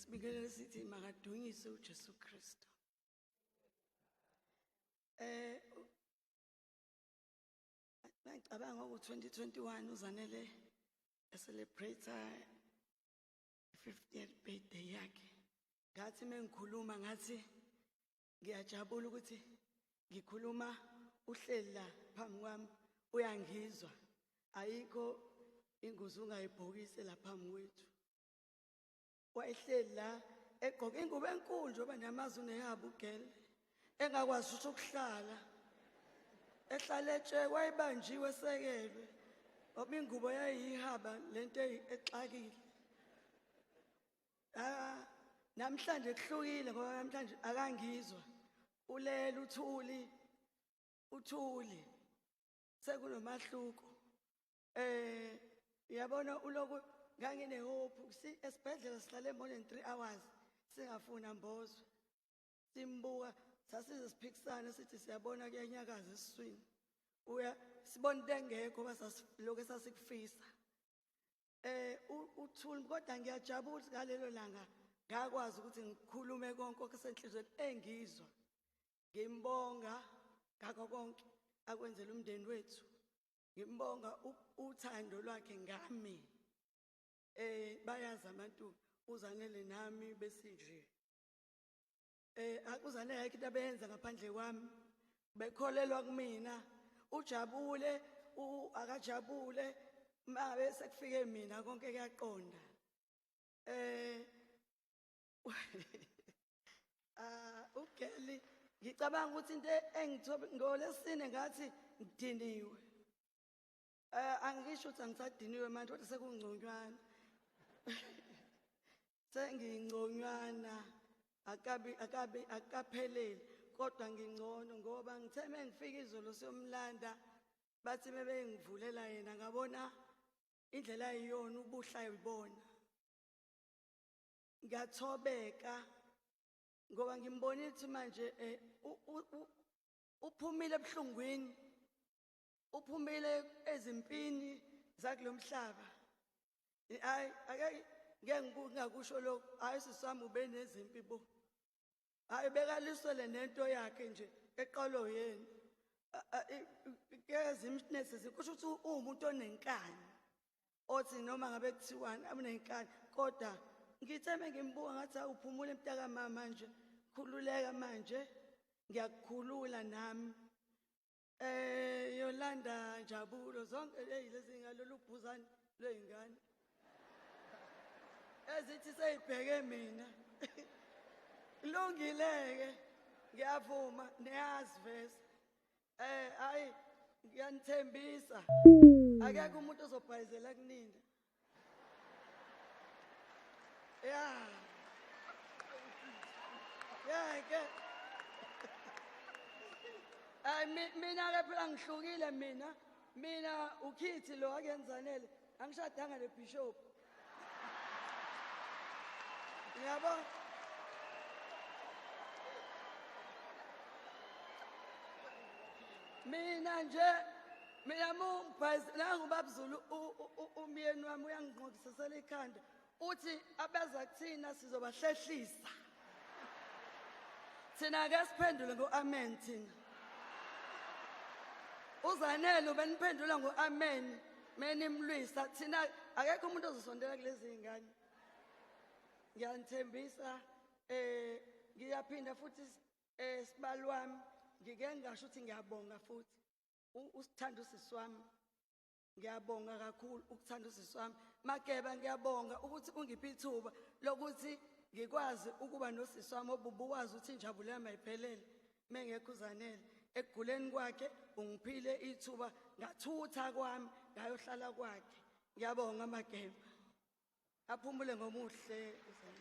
Sibingelele sithi makadunyiswe uJesu Kristu. Ngicabanga ngo-2021 uZanele celebrate 50th birthday yakhe. Ngathi mengikhuluma ngathi ngiyajabula ukuthi ngikhuluma uhleli la phambi kwami uyangizwa. Ayikho ingozi ungayibhokise la phambi kwethu. Wayehleli la egqoke ingubo enkulu njengoba niyamazi unehaba ugele engakwazi futhi ukuhlala ehlala etshe wayebanjiwe esekelwe ngoba ingubo yayiyihaba lento exakile. Ah, namhlanje kuhlukile ngoba namhlanje akangizwa, ulele uthuli uthuli, sekunomahluko. Uyabona uloku ngangine hope esibhedlela sihlale more than 3 hours singafuna mbozwe, simbuka sasize siphikisana sithi siyabona kuyanyakaza esiswini, uya sibona into engekho basasilokho esasikufisa. Uthuli, kodwa ngiyajabula ngalelo langa ngakwazi ukuthi ngikhulume konke okusenhlizweni engizwa. Ngimbonga ngakho konke akwenzela umndeni wethu, ngimbonga uthando lwakhe ngami. Bayazi abantu uZanele nami besinje. UZanele ayikho into abeyenza ngaphandle kwami, bekholelwa kumina. Ujabule, akajabule, mangabe sekufike mina konke kuyaqonda. Ugeli ngicabanga ukuthi into engithobe ngolesine ngathi ngidiniwe. Angisho ukuthi angisadiniwe manje kodwa sekungconywana. Sengingconywana, akabi akabi akapheleli kodwa ngingcono ngoba ngithe mengifika izolo siyomlanda bathi mebengivulela yena ngabona indlela ayiyona ubuhla ayibona. Ngiyathobeka ngoba ngimbonile ukuthi manje uphumile ebuhlungwini, uphumile ezimpini zakulomhlaba. Hayi, ake ngeke ngingakusho lokho. Hayi, sisi wami ube nezimpi bo. Hayi, bekaliswele nento yakhe nje eqolo yeni. Kezimnesi kusho ukuthi uwumuntu onenkani, othi noma ngabe kuthiwani unenkani, kodwa ngithe mengimbuka ngathi uphumule mntaka mama manje, khululeka manje, ngiyakukhulula nami. Yolanda Njabulo, zonke lezi ngalolu bhuzane lwey'ngane ezithi seyibheke mina. Lungile-ke, ngiyavuma, niyazi vese. Hayi, ngiyanithembisa akekho umuntu ozobhayizela kunina. Ya yeke, hayi, mina ke phela ngihlukile mina. Mina ukhithi lo akenzanele, angishadanga nebishop. Yabo? Mina nje, mina mungibhayise nangu babzulu umyeni wami uyangingqokisisela ikhanda, uthi abeza kuthina sizobahlehlisa. Thina ke siphendule ngo-amen. Thina uZanele ubeniphendula ngo-amen menimlwisa. Thina akekho umuntu ozosondela kulezi ngane, ngiyanithembisa. Ngiyaphinda futhi sibali wami, ngike ngasho ukuthi ngiyabonga futhi usithanda usisi wami. Ngiyabonga kakhulu ukuthanda usisi wami Mageba. Ngiyabonga ukuthi ungiphe ithuba lokuthi ngikwazi ukuba nosisi wami obubuwazi ukuthi injabulo yami ayiphelele mengekho uZanele. Ekuguleni kwakhe ungiphile ithuba, ngathutha kwami ngayohlala kwakhe. Ngiyabonga Mageba, aphumule ngomuhle uZanele.